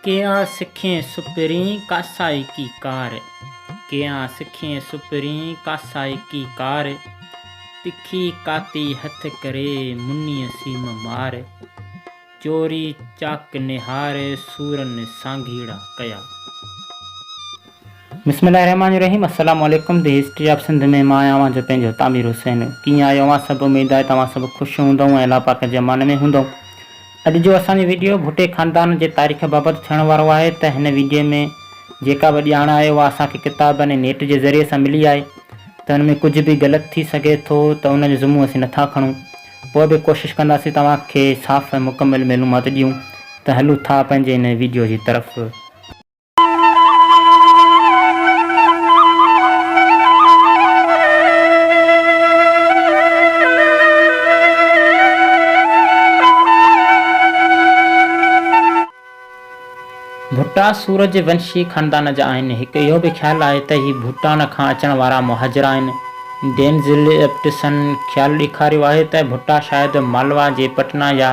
ڪيان سکين سپرين ڪاسائي ڪي ڪار. ڪيان سکين سپرين ڪاسائي ڪي ڪار. تکي ڪاتي هٿ ڪري منيء سيم مار. چوري چاڪ نهار سورن سانگهيڙا ڪيا. بسم الله الرحمٰن الرحيم السلام عليڪم the history of Sindh ۾ مان آهيان اوهان جو پنهنجو تعمير حسين ڪيئن آهيو اوهان سڀ اميد آهي ته اوهان سڀ خوش هوندؤ ۽ الله پاڪ جي امان ۾ هوندؤ اڄ جو اسان جو ويڊيو ڀٽي خاندان جي تاريخ بابت ٿيڻ وارو آهي ته هن ويڊيو ۾ جيڪا به ڄاڻ آهي اها اسان کي ڪتابن ۽ نيٽ جي ذريعي سان ملي آهي ته ان ۾ ڪجهه به غلط ٿي سگهي ٿو ته ان جو ذمو اسين نٿا کڻون پوء به ڪوشش ڪنداسين توهان کي صاف ۽ مڪمل معلومات ڏيون ته هلون ٿا پنهنجي هن ويڊيو جي طرف. ڀٽا سورج ونشي خاندان جا آهن. هڪ اهو به خيال آهي ته هي ڀوٽان کان اچڻ وارا مهاجر آهن. ڊينزل ايپٽسن خيال ڏيکاريو آهي ته ڀٽا شايد مالوا جي پٽنا يا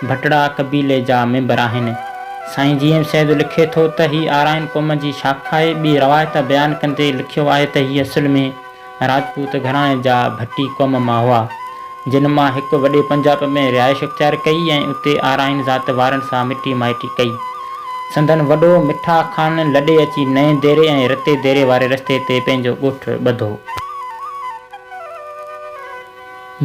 ڀٽڙا قبيلي جا ميمبر آهن. سائين جي ايم سيد لکي ٿو ته هي آرائين قوم جي شاخ آهي. ٻي روايت بيان ڪندي لکيو آهي ته هي اصل ۾ راجپوت گهراڻي جا ڀٽي قوم مان هئا، جن مان هڪ وڏي پنجاب ۾ رهائش اختيار ڪئي ۽ اتي آرائين ذات وارن سان مٽي مائٽي ڪئي. سندن وڏو مٺا خان لڏي اچي نئين ديري ۽ رتي ديري واري رستي تي پنهنجو ڳوٺ ٻڌو.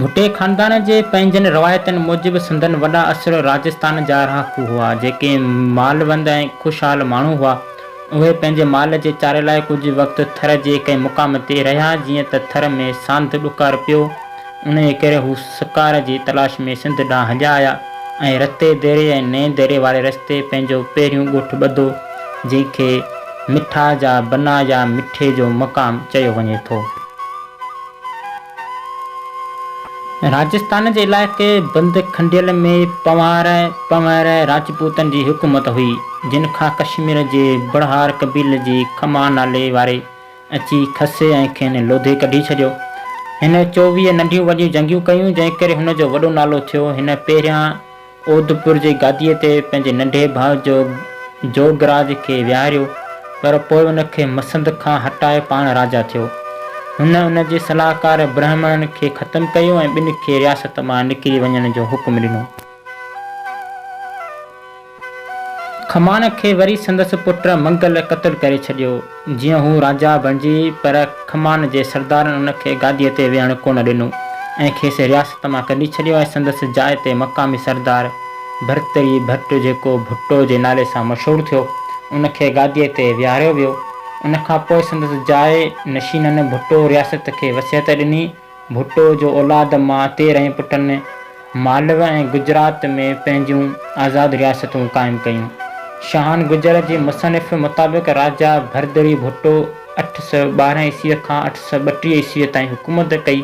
ڀٽي خاندان جي پنهنجن روايتن موجب سندن وڏا اصل راجستان جا رهاڪو هئا، جيڪي مالوند ۽ خوشحال ماڻهو هئا. اهي پنهنجي مال جي چاري لاء ڪجهه وقت ٿر جي ڪنهن مقام تي رهيا، جيئن ته ٿر ۾ سانڌ ڏڪار پيو، انهيء ڪري هو سڪار جي تلاش ۾ سنڌ ڏانهن هليا آيا ۽ رتي ديري ۽ نئين ديري واري رستي پنهنجو پهريون ڳوٺ ٻڌو، جنهن کي مٺا جا بنا يا مٺي جو مقام چيو وڃي ٿو. راجستان جي علائقي بند کنڊيل ۾ پنوار، پنور، راجپوتن جي حڪومت هئي، جن کان ڪشمير جي بڙهار قبيلي جي کما نالي واري اچي کسي ۽ کين لوڌي ڪڍي ڇڏيو. هن 24 ننڍيون وڏيون جنگيون ڪيون، جنهن ڪري هن جو وڏو نالو ٿيو. هن پهريان اوڌپور جي گاديء تي پنهنجي ننڍي ڀاء جو جوگراج کي ويهاريو، پر پوء ان کي مسند کان هٽائي پاڻ راجا ٿيو. هن ان جي صلاحڪار برهمڻن کي ختم ڪيو ۽ ٻن کي رياست مان نڪري وڃڻ جو حڪم ڏنو. کمان کي وري سندس پٽ منگل قتل ڪري ڇڏيو، جيئن هو راجا بڻجي، پر کمان جي سردارن ان کي گاديء تي ويهڻ ڪونه ڏنو ۽ کيس رياست مان ڪڍي ڇڏيو ۽ سندس جاء تي مقامي سردار ڀرتري ڀٽ جيڪو ڀٽو جي نالي سان مشهور ٿيو، ان کي گاديء تي ويهاريو ويو. ان کان پوء سندس جاء نشينن ڀٽو رياست کي وصيت ڏني. ڀٽو جو اولاد مان تيرهن پٽن مالوه ۽ گجرات ۾ پنهنجون آزاد رياستون قائم ڪيون. شاهان گجر جي مصنف مطابق راجا ڀردري ڀٽو 812 عيسويء کان 832 عيسويء تائين حڪومت ڪئي.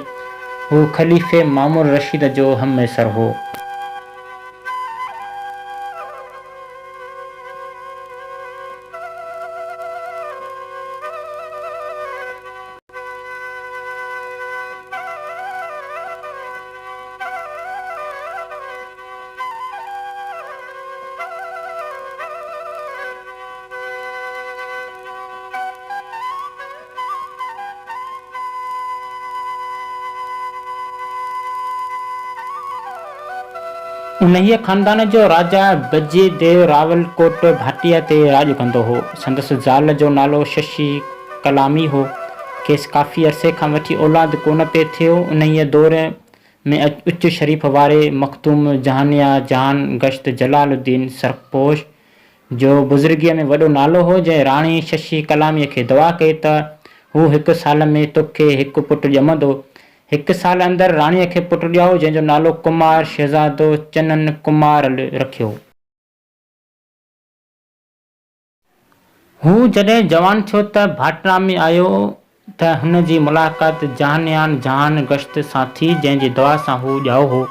هو خليفي مامون الرشيد جو همعصر هو. انهيء خاندان جو راجا بجي ديو راول ڪوٽ ڀاٽيا تي راڄ ڪندو هو. سندس زال جو نالو ششي ڪلامي هو. کيس ڪافي عرصي کان وٺي اولاد ڪونه پئي ٿيو. انهيء دور ۾ اچ شريف واري مخدوم جهانيان جهان گشت جلال الدين سرخپوش، جو بزرگيء ۾ وڏو نالو هو، جنهن راڻي ششي ڪلاميء کي دعا ڪئي ته هو هڪ سال ۾ توکي هڪ پٽ ڄمندو. هڪ سال اندر راڻيء کي پٽ ڄائو، جنهن جو نالو ڪمار شهزادو چنن ڪمارل رکيو. هو جڏهن جوان ٿيو ته ڀاٽرا ۾ آيو ته هن جي ملاقات جهانيان جهان گشت سان ٿي جنهن جي دعا سان هو ڄائو هو.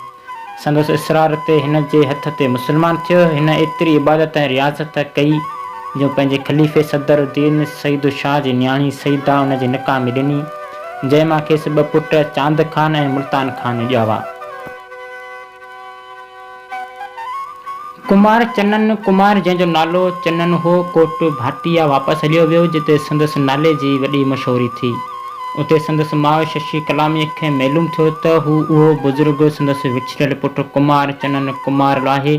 سندس اصرار تي هن جي هٿ تي مسلمان ٿيو. هن ايتري عبادت ۽ رياضت ڪئي جو پنهنجي خليفي صدر الدين سعيد شاهه جي نياڻي سعيده ان جي نڪاح ۾ ڏني جنهن مان کيس ٻه پٽ چاند خان ۽ ملتان خان ڄاوا. ڪمار چنن، ڪمار جنهن جو نالو چنن هو، ڪوٽ ڀاٽيا واپس هليو ويو، جتي سندس نالي جي وڏي مشهوري ٿي. اتي سندس ماء ششي ڪلاميء کي معلوم ٿيو ته هو اهو بزرگ سندس وڇڙيل پٽ ڪمار چنن ڪمار آهي،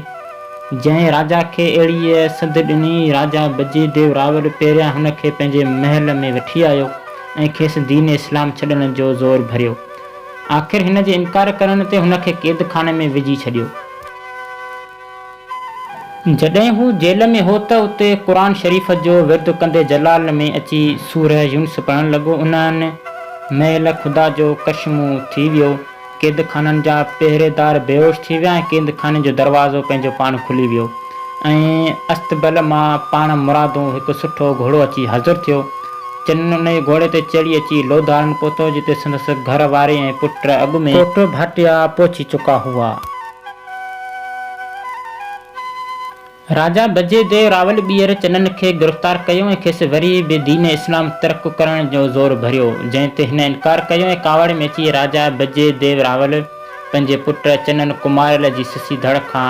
جنهن راجا کي اهڙيء سڌ ڏني. راجا بجي ديو راول پهريان هن کي پنهنجي محل ۾ وٺي آيو ۽ کيس دين اسلام ڇڏڻ جو زور ڀريو. آخر هن جي انڪار ڪرڻ تي هن کي قيدخاني ۾ وجهي ڇڏيو. جڏهن هو جيل ۾ هو ته اتي قرآن شريف جو ورد ڪندي جلال ۾ اچي سورة يونس پڙهڻ لڳو. انهن مهل خدا جو ڪرشمو ٿي ويو. قيدخانن جا پهريدار بيهوش ٿي ويا ۽ قيدخاني جو دروازو پنهنجو پاڻ کلي ويو ۽ اصطبل مان پاڻ مرادو هڪ سٺو گهوڙو اچي حاضر ٿيو. چنن انهيء گهوڙي تي چڙهي اچي لوڌارن پهتو، جتي سندس گهر واري ۽ پٽ اڳ ۾. ڪوٽ ڀاٽيا پهچي چڪا هئا. راجا بجي ديو راول ٻيهر چنن کي گرفتار ڪيو ۽ کيس وري به دين اسلام ترڪ ڪرڻ جو زور ڀريو، جنهن تي هن انڪار ڪيو ۽ ڪاوڙ ۾ اچي راجا بجي ديو راول پنهنجي پٽ چنن ڪماريل جي سسي ڌڙ کان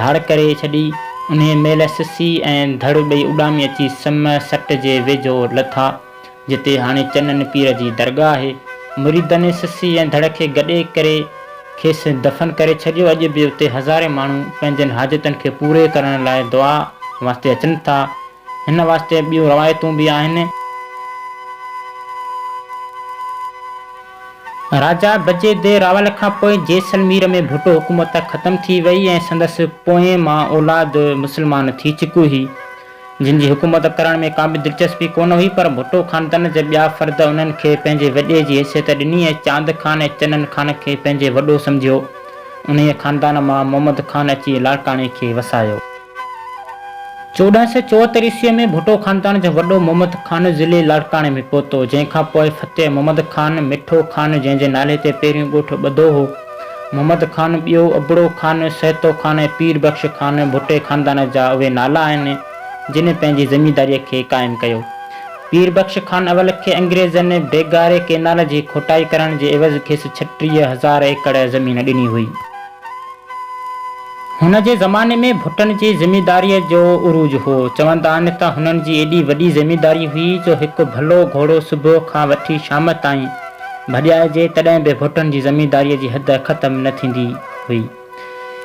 ڌاڙ ڪري ڇڏي. انهيء مهل سسي ۽ ڌڙ ٻئي اڏامي اچي سم سٽ جي ويجهو لٿا. جتي هاڻي چنن پير جي درگاهه آهي. مريدن سسي ۽ ڌڙ کي گڏي ڪري کيس دفن ڪري ڇڏيو. اڄ به اتي هزارين ماڻهو پنهنجن حاجتن کي پوري ڪرڻ لاء دعا واسطي اچن ٿا. هن واسطي ٻيون روايتون به آهن. راجا بجي the Rawal کان پوء جيسلمير ۾ ڀٽو حڪومت ختم ٿي وئي ۽ سندس پوئين مان اولاد مسلمان ٿي چڪي هئي. جن جي حڪومت ڪرڻ ۾ ڪا به دلچسپي ڪونه هئي پر ڀٽو خاندان جا ٻيا فرد انهن کي پنهنجي وڏي جي حيثيت ڏني ۽ چاند خان ۽ چنن خان کي پنهنجي وڏو سمجهيو. انهيء خاندان مان محمد خان اچي لاڙڪاڻي کي وسايو. 1474 عيسويء ۾ ڀٽو خاندان جو وڏو محمد خان ضلعي لاڙڪاڻي ۾ پهتو، جنهن کان پوء فتح محمد خان، مٺو خان جنهن جي نالي تي پهريون ڳوٺ ٻڌو هو، محمد خان ٻيو، ابڙو خان، سهتو خان ۽ پير بخش خان ڀٽي خاندان جا اهي نالا آهن، جن پنهنجي زمينداريء کي قائم ڪيو. پير بخش خان اول کي انگريزن بيگاري ڪئنال جي کوٽائي ڪرڻ جي عيوض کيس 36 هزار ايڪڙ زمين ڏني هئي. هن جي زماني ۾ ڀٽن جي زمينداريء جو عروج هو. چوندا آهن ته هنن جي ايڏي وڏي زمينداري هئي جو هڪ ڀلو گهوڙو صبح کان وٺي شام تائين ڀڄائجي تڏهن به ڀٽن جي زمينداريء جي حد ختم نه ٿيندي هئي.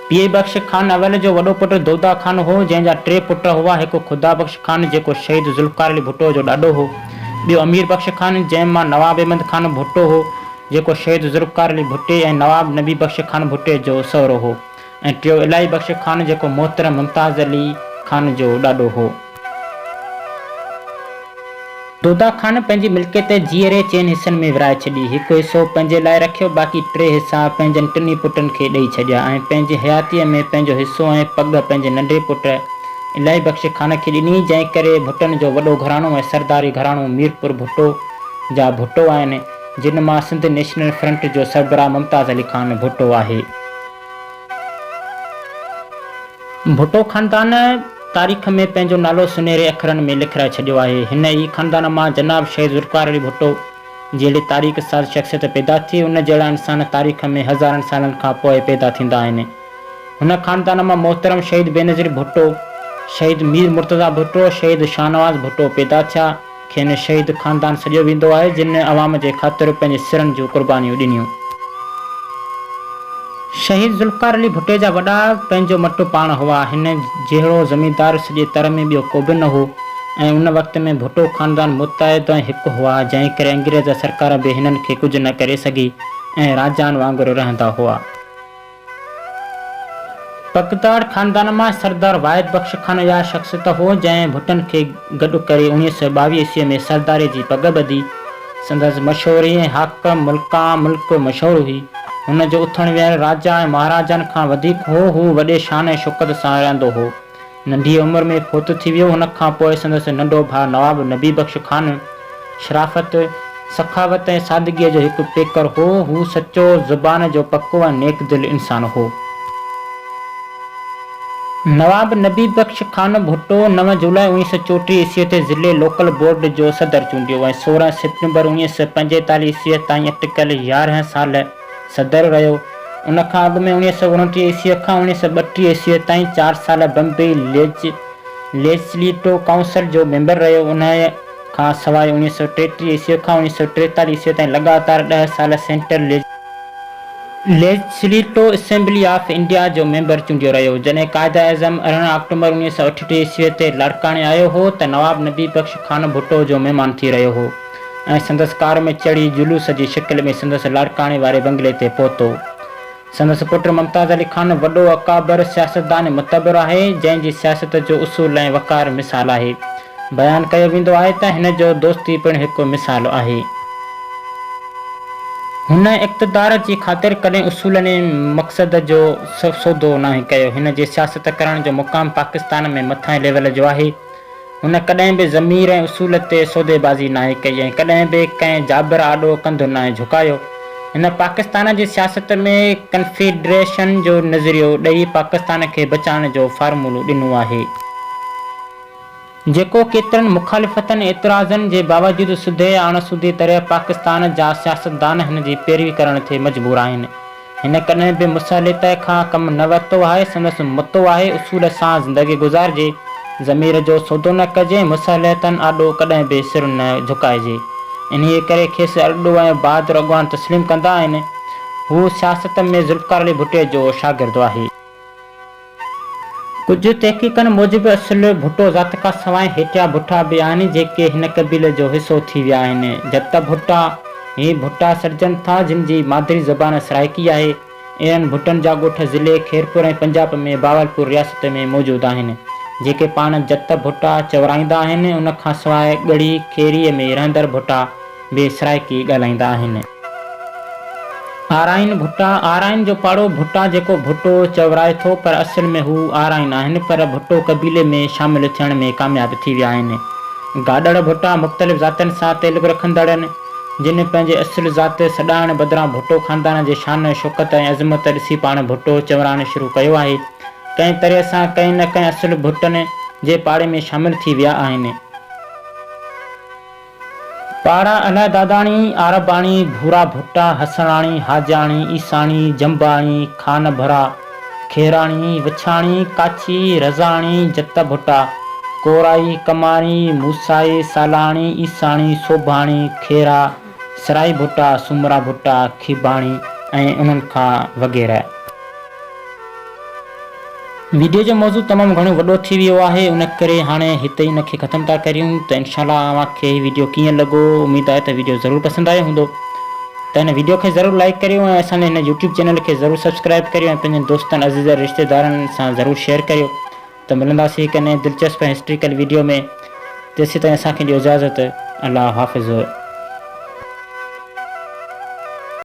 پير بخش خان اول جو وڏو پٽ دودا خان هو، جنهن جا ٽي پٽ هئا، هڪ خدا بخش خان جيڪو شهيد ذوالفقار علي ڀٽو جو ڏاڏو هو، ٻيو امير بخش خان جنهن مان نواب احمد خان ڀٽو هو، جيڪو شهيد ذوالفقار علي ڀٽي ۽ نواب نبي بخش خان ڀٽي جو سهرو هو ۽ ٽيو الاهي بخش خان جيڪو محترم ممتاز علي خان جو ڏاڏو هو. دودا خان پنهنجي ملڪيت جيئري چئن حصن ۾ ورهائي ڇڏي. هڪ حصو پنهنجي لاء رکيو، باقي ٽي حصا پنهنجن ٽنهي پٽن کي ڏئي ڇڏيا ۽ پنهنجي حياتيء ۾ پنهنجو حصو ۽ پڳ پنهنجي ننڍي پٽ الاهي بخش خان کي ڏني، جنهن ڪري ڀٽن جو وڏو گهراڻو ۽ سرداري گهراڻو ميرپور ڀٽو جا ڀٽو آهن، جن مان سنڌ نيشنل فرنٽ جو سربراهه ممتاز علي خان ڀٽو آهي. ڀٽو خاندان تاريخ ۾ پنهنجو نالو سنهري اکرن ۾ لکرائي ڇڏيو آهي. هن ئي خاندان مان جناب شهيد ذوالفقار علي ڀٽو جهڙي تاريخ ساز شخصيت پيدا ٿي. ان جهڙا انسان تاريخ ۾ هزارن سالن کان پوء پيدا ٿيندا آهن. هن خاندان مان محترم شهيد بينظير ڀٽو، شهيد مير مرتضيٰ ڀٽو، شهيد شاهنواز ڀٽو پيدا ٿيا. کين شهيد خاندان سڏيو ويندو آهي، جن عوام جي خاطر پنهنجي سرن جون قربانيون ڏنيون. شهيد ذوالفقار علي ڀٽي جا وڏا پنهنجو مٽ پاڻ هئا. هن جهڙو زميندار سڄي تر ۾ ٻيو ڪوبه نه هو ۽ ان وقت ۾ ڀٽو خاندان متحد ۽ هڪ هئا، جنهن ڪري انگريز سرڪار به هنن کي ڪجهه نه ڪري سگهي ۽ راجائن وانگر رهندا هئا. پڳدار خاندان مان سردار واحد بخش خان اها شخصيت هو، جنهن ڀٽن کي گڏ ڪري 1922 عيسويء ۾ سرداريء جي پڳ ٻڌي. سندس مشهوري ۽ هاڪ ملڪان ملڪ مشهور هئي. هن جو اٿڻ ويهڻ راجا ۽ مهاراجائن کان وڌيڪ هو. هو وڏي شان ۽ شوڪت سان رهندو هو. ننڍيء عمر ۾ فوت ٿي ويو. هن کان پوء سندس ننڍو ڀاء نواب نبي بخش خان شرافت، سخاوت ۽ سادگيء جو هڪ پيڪر هو. هو سچو، زبان جو پڪو ۽ نيڪ دل انسان هو. نواب نبي بخش خان ڀٽو نو جولاء 1934 عيسويء تي ضلعي لوڪل بورڊ جو صدر چونڊيو ۽ 16 سيپٽمبر 1945 عيسويء تائين اٽڪل 11 سال صدر رهيو. ان کان اڳ ۾ 1929 عيسويء کان 1932 عيسويء تائين چار سال بمبئي ليجسليٽو ڪائونسل جو ميمبر رهيو. انهيء کان سواء 1933 عيسويء کان 1943 عيسويء تائين لڳاتار ڏهه سال central legislative assembly of India جو ميمبر چونڊيو رهيو. جڏهن قائداعظم 18 آڪٽومبر 1938 عيسويء تي لاڙڪاڻي آيو هو ته نواب نبي بخش خان ڀٽو جو مهمان ٿي رهيو هو. ۽ سندس ڪار ۾ چڙهي جلوس جي شڪل ۾ سندس لاڙڪاڻي واري بنگلي تي پهتو. سندس پٽ ممتاز علي خان وڏو اڪابر سياستدان ۽ متبر آهي، جنهن جي سياست جو اصول ۽ وقار مثال آهي. بيان ڪيو ويندو آهي ته هن جو دوستي پڻ هڪ مثال آهي. هن اقتدار جي خاطر ڪڏهن اصولن ۽ مقصد جو سودو ناهي ڪيو. هن جي سياست ڪرڻ جو مقام پاڪستان ۾ مٿانهين ليول جو آهي. هن ڪڏهن به ضمير ۽ اصول تي سوديبازي ناهي ڪئي ۽ ڪڏهن به ڪنهن جابر آڏو ڪنڌ ناهي جهڪايو. هن پاڪستان جي سياست ۾ ڪنفيڊريشن جو نظريو ڏئي پاڪستان کي بچائڻ جو فارمولو ڏنو آهي. جيڪو ڪيترن مخالفتن ۽ اعتراضن جي باوجود سڌي يا اڻ سڌي طرح پاڪستان جا سياستدان هن جي پيروي ڪرڻ تي مجبور آهن. هن ڪڏهن به مصلحت کان ڪم نه ورتو آهي، سندس متو آهي اصول سان زندگي گذارجي، ضمير جو سودو نه ڪجي ۽ مصلحتن آڏو ڪڏهن به سر نه جهڪائجي. انهيء ڪري کيس ارڏو ۽ بهادر اڳواڻ تسليم ڪندا آهن. هو سياست ۾ ذوالفقار علي ڀٽي جو شاگرد آهي. ڪجهه تحقيقن موجب اصل ڀٽو ذات کان سواء هيٺيان ڀٽا به آهن جيڪي هن قبيلي جو حصو ٿي ويا آهن. جت ڀٽا، هي ڀٽا سڏجن ٿا جن جي مادري زبان سرائيڪي آهي. اهڙن ڀٽن جا ڳوٺ ضلعي خيرپور ۽ پنجاب ۾ بهاولپور رياست ۾ موجود آهن. جيڪي پاڻ جت ڀٽا چورائيندا آهن. ان کان سواء ڳڙهي خيريء ۾ رهندڙ ڀٽا به سرائيڪي ڳالهائيندا آهن. آرائين ڀٽا، آرائين جو پاڙو ڀٽا جيڪو ڀٽو چورائي ٿو پر اصل ۾ هو آرائين آهن پر ڀٽو قبيلي ۾ شامل ٿيڻ ۾ ڪامياب ٿي ويا آهن. گاڏڙ ڀٽا مختلف ذاتين سان تعلق رکندڙن جن پنهنجي اصل ذات سڏائڻ بدران ڀٽو خاندان جي شان شوڪت ۽ عظمت ڏسي پاڻ ڀٽو چورائڻ شروع ڪيو آهي ڪنهن طرح سان ڪنهن نه ڪنهن اصل ڀٽن جي پاڙي ۾ شامل ٿي ويا آهن. پاڙا الهداداڻي، عارباڻي، ڀورا ڀٽا، حسڻاڻي، حاجاڻي، عيساڻي، جنباڻي، خان ڀرا، کيراڻي، وڇاڻي، ڪاڇي، رضاڻي، جت ڀٽا، ڪورائي، ڪماري، موسائي، سالاڻي، عيساڻي، سوڀاڻي، کيرا، سرائي ڀٽا، سومرا ڀٽا، کيباڻي ۽ انهن کان وغيره. ويڊيو جو موضوع تمام گهڻو وڏو ٿي ويو آهي ان ڪري هاڻي هتي ئي ان کي ختم ٿا ڪريون ته انشاء الله اوهان کي هي ويڊيو ڪيئن لڳو اميد آهي ته ويڊيو ضرور پسند آيو هوندو ته هن ويڊيو کي ضرور لائيڪ ڪريو ۽ اسان جي هن يوٽيوب چينل کي ضرور سبسڪرائب ڪريو ۽ پنهنجن دوستن عزيزن رشتيدارن سان ضرور شيئر ڪريو ته ملنداسين هڪ نئين دلچسپ ۽ هسٽريڪل ويڊيو ۾ تيسيتائين اسان کي ڏيو اجازت الله حافظ.